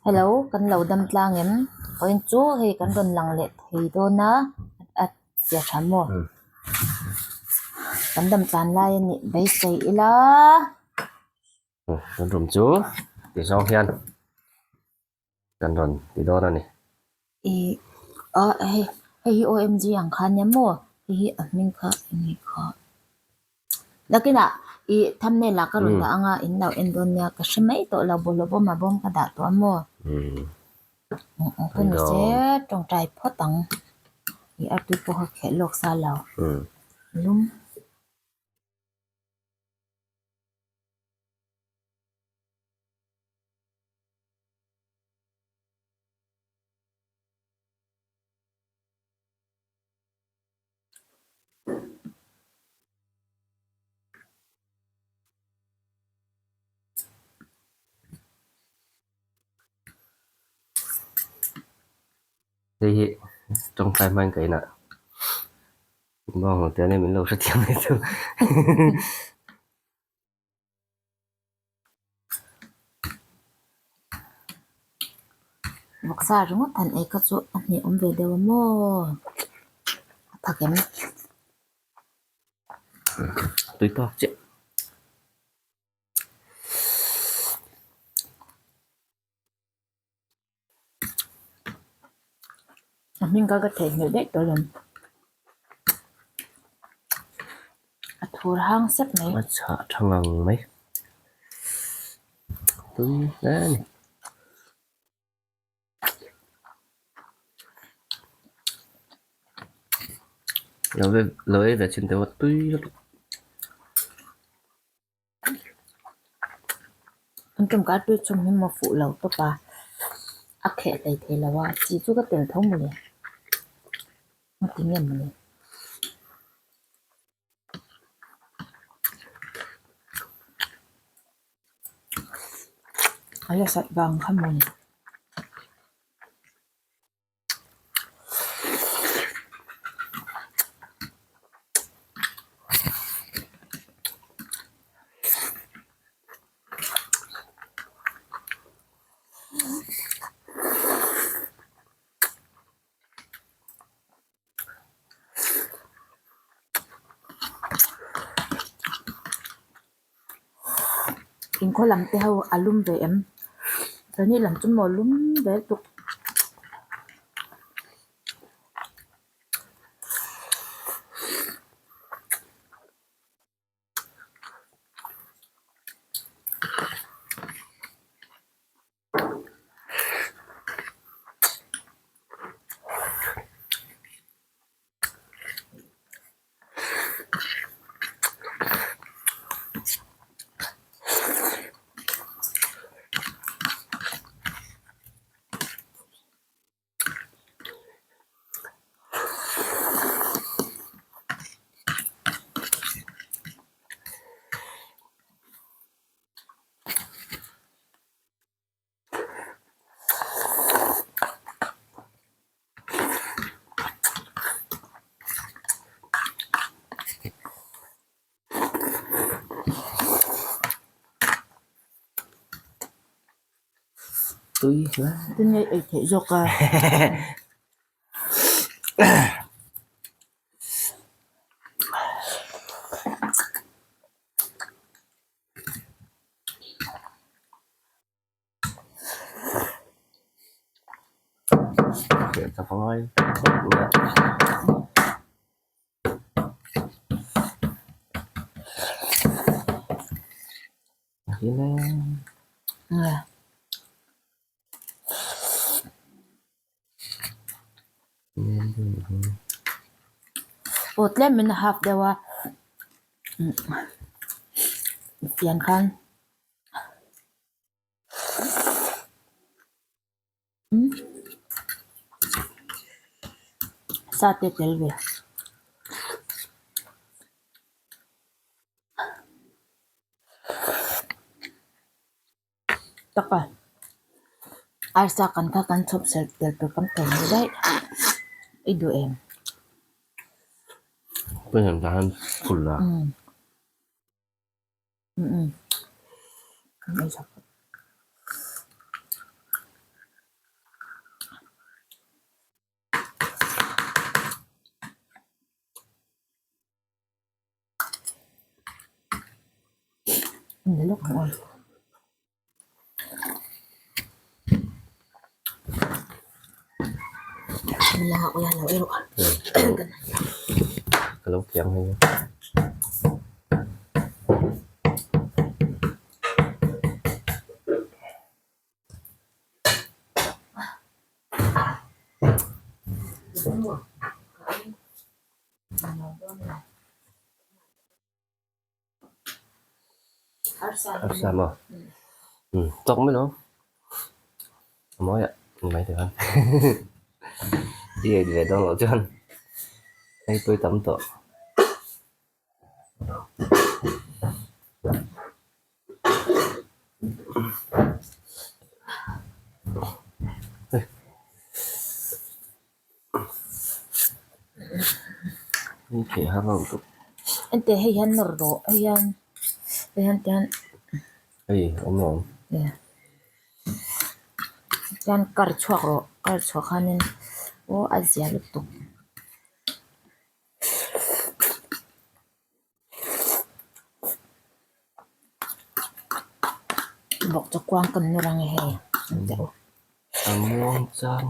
Hello kan lo dam tlang em? Vawiin chu hei kan rawn lang leh thei dawn a a zia tha maw? Kan dam tlan lai a nih beisei ila. Kan room chu ti zawng hian kan rawn ti dawn a ni. Ih a hei hei hi OMG ang kha nia maw hei hi a hming kha eng nge kha nakinah ih thumbnail ah ka rawn dah anga in lo en dawn nia ka hre mai tawh lo bawlhhlawh bawm a bawm ka dah tawh a maw ka ni se tawngtai phawt ang ih a tui pawh kha khelh lawk sa lo lum. Hei hi tawngtai hmain ka inah bawnghnute nen min lo hrethiam mai chu. Vawksa ringawt han ei kha chu a hne awm ve deuh a maw a phak em? Tui tawk chiah. A hming kha ka theihnghilh daih tawh alawm. A thur hang sep mai. A chhah tha ngang mai. Tui hle a ni. Lo ei ve chin teh a tui lutuk. An tawngkai pui chung hi maw fuh lo tawp a, a kheh hlei thei lo a, chi chu ka tel tho mawle, a ti nge mawle. A la sat vang kha mawle. Inkhaw lam te ho a lum ve em? Keini lam chu maw lum ve tuk. Tui hle. Tunge ei theih zawk a. Aw tlem in a hak deuh a fian khan. Sa te tel ve. Tak a arsa kan kha kan chhawp serh tel tur kan thawm ni daih i duh em? Lawk ang aw. Ka lo kiang hei. Arsa maw? Umm tawk mai lo. A mawi ah ni mai thei khan. I ei ve dawn loh chuan ei pawh i tam tawh. Enteh hei hian nawr rawh hei hian hei hian tihian Hei awm lo awm. Tihian kar chhuak rawh kar chhuah khanin aw a zia lutuk. Bawk chu kuang kan nawr ang e hei enteh u. A muang chang.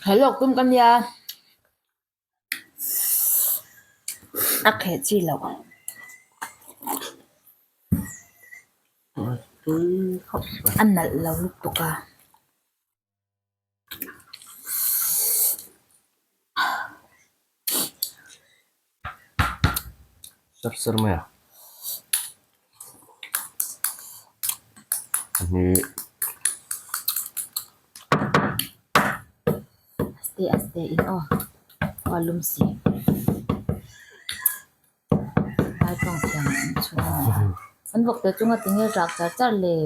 Hello tum ka nia a kheh chi loh. A nalh lo lutuk a. Sar sar mai a ni Aste aste in aw a lum si vai tawng thiam an chhung a an vawk te chunga tinge rak char char le.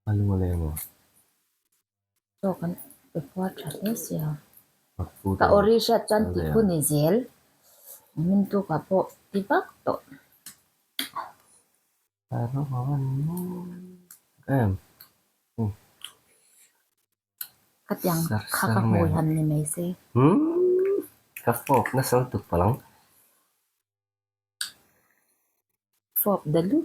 A lu a leng aw. Chaw kan pe phuar tha hle sia. Ka ori hriat chuan ti khu ni zel. Min tukah pawh ti vak tawh. Ka tiang kha ka hmui han ni mai se. Ka fawk nasa lutuk palh ang. Fawp da lut.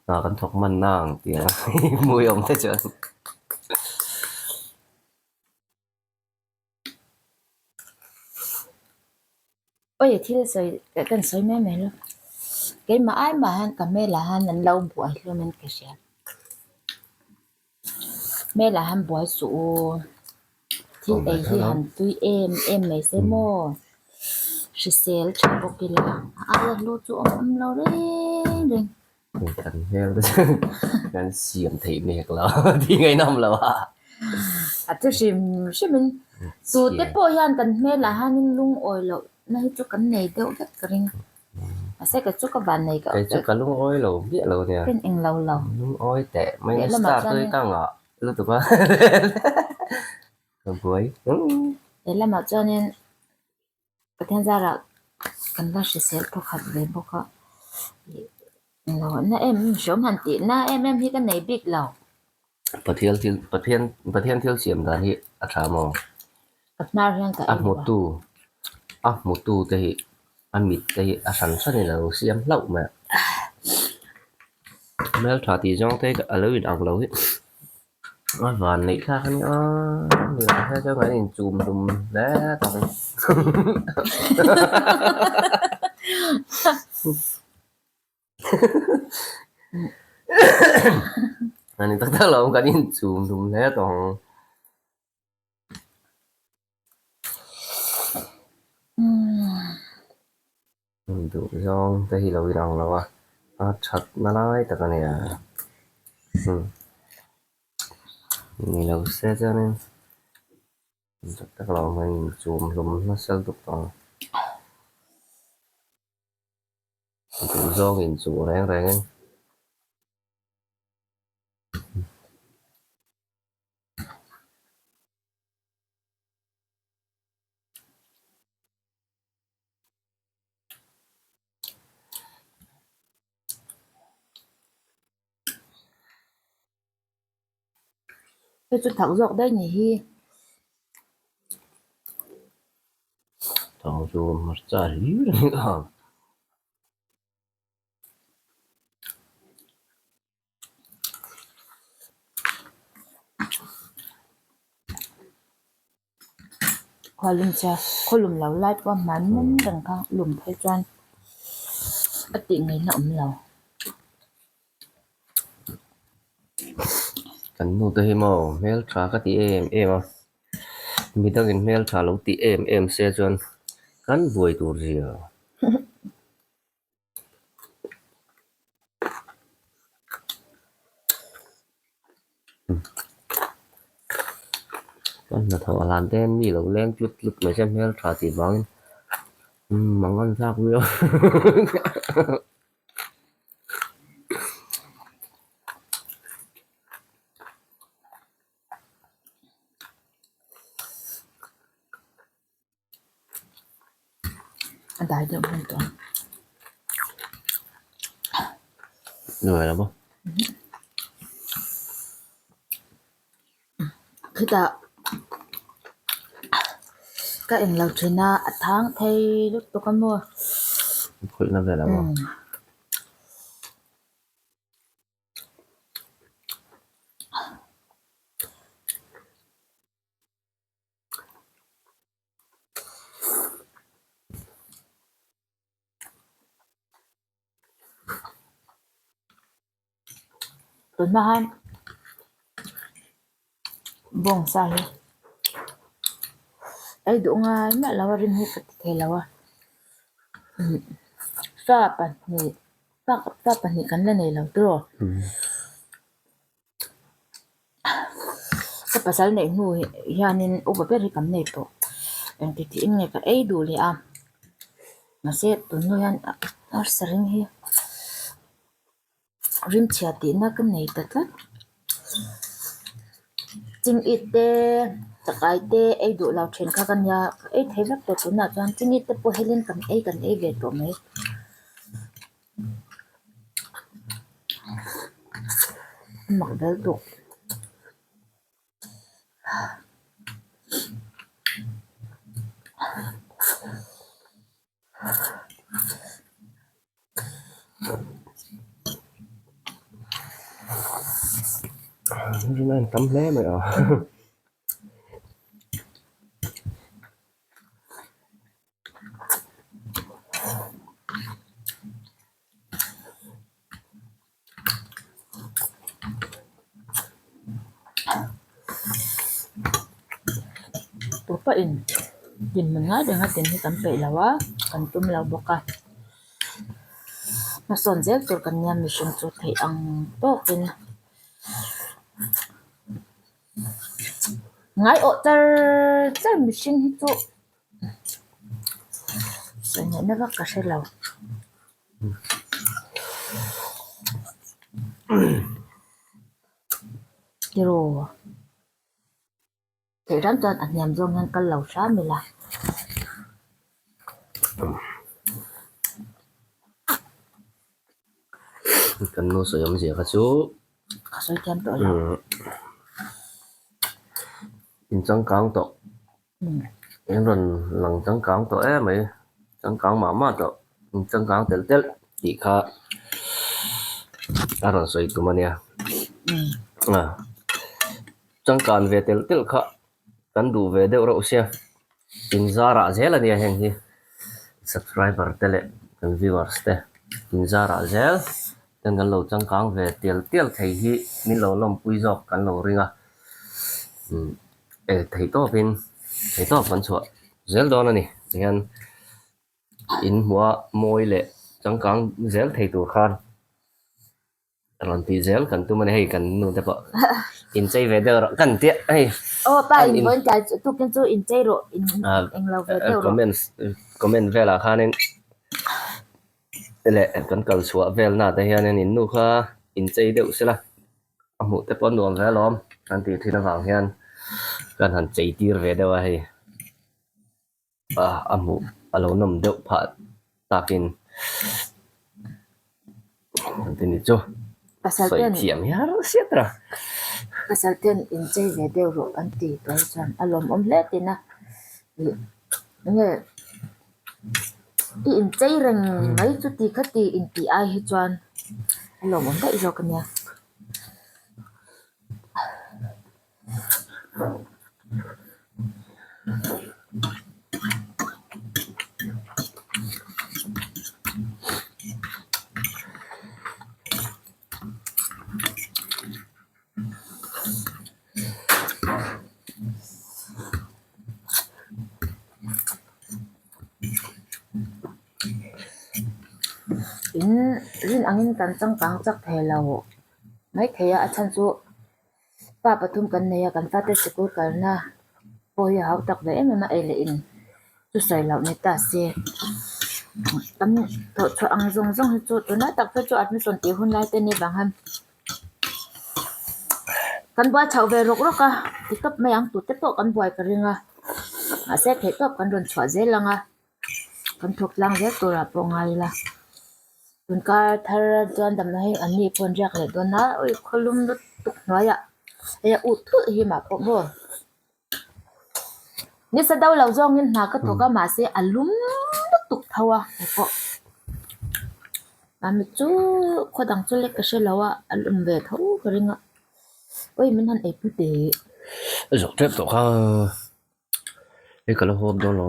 Hna kan thawk hman na ang tih a hmui awm te chuan. Awi thil sawi kan sawi mai mai lo. Keimah ai mah hian ka hmelah hian an lo buai hlawm in ka hria. Hmelah hian buai suh u. Thil ei hi han tui em em mai se maw. Hrisel tha bawk ila a aia hlu chu awm awm lo reng reng. Kan hmel te chu kan siam theih mek lo tih ngaihnawm lo a. A thu hrim hrim in tu te pawh hian kan hmelah hianin lungawi loh na hi chu kan nei deuh vek ka ring. Mahse kei chu ka van nei ka Kei chu ka lungawi lo miah lo nia. Pen eng lo lo. Lungawi teh mai na star tui ka ngah lutuk a. Ka buai. Lehlamah chuanin Pathian zarah kan la hrisel thawkhat ve bawk a, ih na em em hreawm han tih na em em hi ka nei bik lo. Pathian thil Pathian Pathian thil siam dan hi a tha maw? Ka hnar hian ka A hmutu a hmutu te hi a mit te hi a hran hranin a lo siam hlauh mai a. Hmeltha tih zawng te hi a lo inang lo hi. A van neih thlak a nia ni ang hian chuan kan inchum hlum hle tak ang. A ni tak tak lo kan inchum hlum hle tawh ang. Duh zawng te hi lo inang lo a, a that na lai tak a nia. Ni lo se chuanin tak tak lo ang hian inchum hlum nasa lutuk tawh ang. Duh zawng inchuh reng rengin. Hei chu thak zawk daih ni hi. Thak chu hmarcha hlir a ni a. Khualum chia khawlum lo lai pawh hman man reng kha lum phei chuan a tih ngaihna awm lo. Kan nu te hi maw hmeltha ka ti em em a, midangin hmeltha lo ti em em se chuan kan buai tur zia. Kan hnathawh a hlan te hian mi lo leng tlut tlut mai se hmeltha tih vangin mang an thlak viau. A dai deuh hman tawh ang. Nuai lo maw? Khitah ka englo thin a, a thang thei lutuk a maw? Khawihna vel a maw? Tunah hian bawngsa hi ei duh ngai miah lo a rin hi ka ti thei lo a fa pahnih fa pahnih kan la nei lo tiraw. Ka pasal neih hnu hianin upa ber hi kan nei tawh. Engti tiin nge ka ei duh leh a, mahse tun hnu hian arsa ring hi rimchhia tihna ka nei ta tlat. Chingit te chakai te ei duh lo then kha ka nia, ka ei thei vek tawh tunah chuan chingit te pawh helin kan ei kan ei ve tawh mai. Mak bel tuk. Tam hle mai a. Tupah in dinhmun ngai renga din hi kan peih lo a, kan tum lo bawk a. Hmasawn zel tur kan nia mihring chu theih ang tawkin. Ngai awh char char mihring hi chu sawi ngaihna vak ka hre lo. Tiraw theih ram chuan a hniam zawng hian kal lo hram ila. Kan nu sawi awmzia kha chu. Ka sawi thiam tawh lo. In changkang tawh. In rawn lang changkang tawh em mai. Changkang mah mah tawh. In changkang telh telh tih kha a rawn sawi tum a nia. Changkan ve telh telh kha kan duh ve deuh reuh sia. Inzarah zel a nia heng hi subscriber te leh kan viewers te inzarah zel ten kan lo changkang ve tial tial thei hi min lo lawmpui zawk kan lo ring a umm e theihtawpin theihtawp kan chhuah zel dawn a ni tihian in hmuha mawi leh changkang zel thei tur khan. Rawn tih zel kan tum a ni hei kan nu te pawh inchei ve deuh rawh kan tia hei Aw pa in vawiin tlai chu tukin chu inchei rawh in englo ve deuh rawh comments comment velah khanin leh kan kal chhuah vel na te hianin in nu kha inchei deuh sela a hmuh te pawh a nuam ve alawm kan tih thin avang hian kan han chei tir ve deuh a hei. A hmuh a lo nawm deuh phah takin an ti ni chu sawi thiam hiar hriat a. Pasal ten inchei ve deuh rawh an ti tawh chuan a lawmawm hle tina ih nge i inchei reng mai chuti khati intih ai hi chuan a lawmawm daih zawk a nia. In rin angin kan changkang chak thei lo maithei a, a chhan chu pa pathum kan nei a, kan fate sikul kalna pawh hi a hau tak ve em em a, ei leh in chu sawi loh ni ta se kan thawh chhuah ang zawng zawng hi chu tunlai tak phei chu admission tih hun lai te ni vang hian kan buai chhoh ve rawk rawk a ti tawp mai ang tute pawh kan buai ka ring a mahse theihtawp kan rawn chhuah zel ang a. Kan thawk tlang zel turah pawh ngai ila tun kar thar chuan damna hi an ni pawh an riak leh dawn a ui khawlum lutuk hnuaiah hei a ut thulh hi mah pawh maw nisa do lo zawngin hna ka thawk a mahse a lum lutuk tho a hei pawh mahni chu khaw dang chu lek ka hre lo a a lum ve tho ka ring a ui min han eipui teh. Zawh tep tawh kha. Hei ka la hawp dawn lo.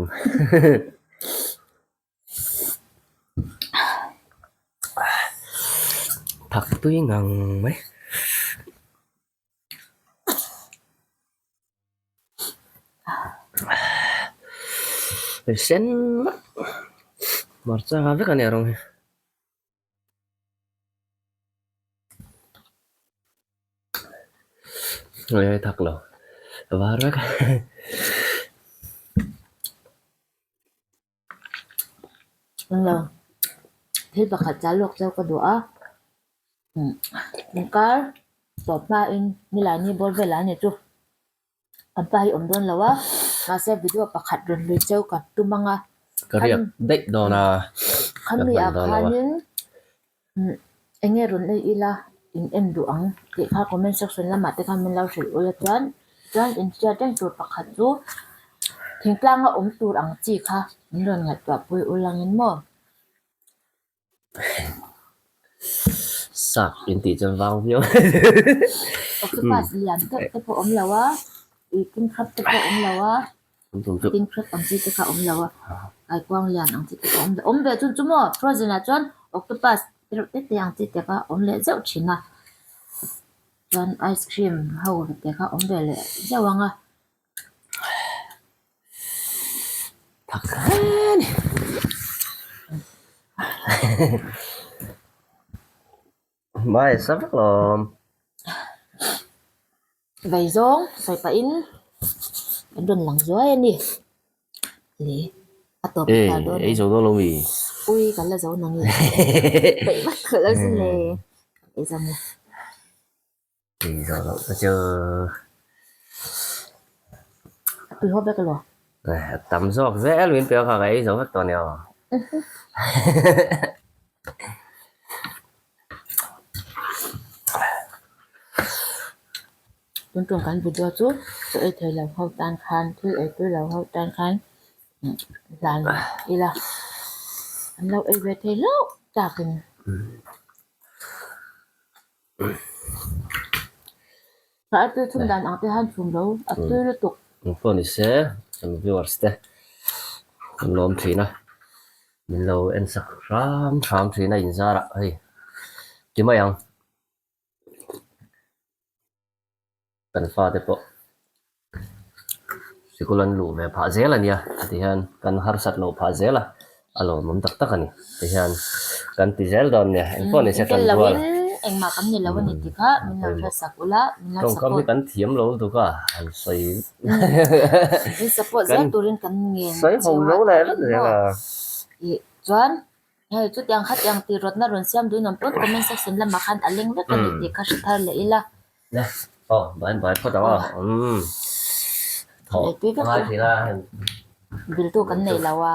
Thak tui ngang mai. Hei sen vek hmarcha vek a nia rawng hi. Hei thak lo a var vek a. Englo thil pakhat chal lawk chauh ka duh a inkar tawp hmain nilai bawr velah a ni chu. Kan pa hi awm dawn lo a, mahse video pakhat rawn lui cheu ka tum ang a. Ka riak daih dawn a, ka Khami hman ah dawn lo a. khanin eng nge rawn ei ila in en duh ang tih kha comment section lamah te khan min lo hrilh ula chuan chuan in hriat reng tur pakhat chu thingtlanga awm tur ang chi kha min rawn ngaihtuah pui ul angin maw. Sap in tih chuan vang viau. Octopus lian deuh te pawh awm lo a, ui king crab te pawh awm lo a, king crab ang chi te kha awm lo a, kaikuang lian ang chi te pawh awm lo. Awm ve chun chu maw frozen ah chuan octopus te reuh te te ang chi te kha awm leh zeuh thin a, chuan ice cream ho te kha awm ve leh zeuh ang a. Thak hle ni. Mai sa vek lawm. Vei zawng sawi pahin kan rawn lang zuai a ni. Le a tawp ta dawn. Ei zo dawn lo mi. Ui kan la zo nang i. Peih vak ka lo zin le. Ei zo maw. Ei zo loh te chu. A tui haw vek elaw? A tam zawk zel min pe a kha ka ei zo vek tawh nia. Tun tum kan video chu chaw ei thei lo ho tan khan thil ei tui lo ho tan khan hlan ila an lo ei ve thei hlauh takin. A tui thum dan ang te han chhum lo, a tui lutuk. Eng pawh ni se, kan viewers te kan lawm thin a, min lo en sak hram hram thin a inzarah hei ti mai ang. Kan fate pawh sikul an luh ve phah zel a nia tihian kan harsat loh phah zel a, a lawmawm tak tak a ni tihian kan ti zel dawn nia engpawh ni se kan rual engmah kan ni lo a ni tih kha min lo hriatsak ula min lo tawngkam hi kan thiam lo lutuk a han sawi min support zel turin kan ngen sawi ho zo leh vek zel a ih chuan Hei chutiang khatiang tih rawtna rawn siam duhin awm pawn comment section lamah khan a leng vek a ni tih kha hre thar leh ila. Le aw bai bai phawt ang aw umm Ngai thei la biltu kan nei lo a.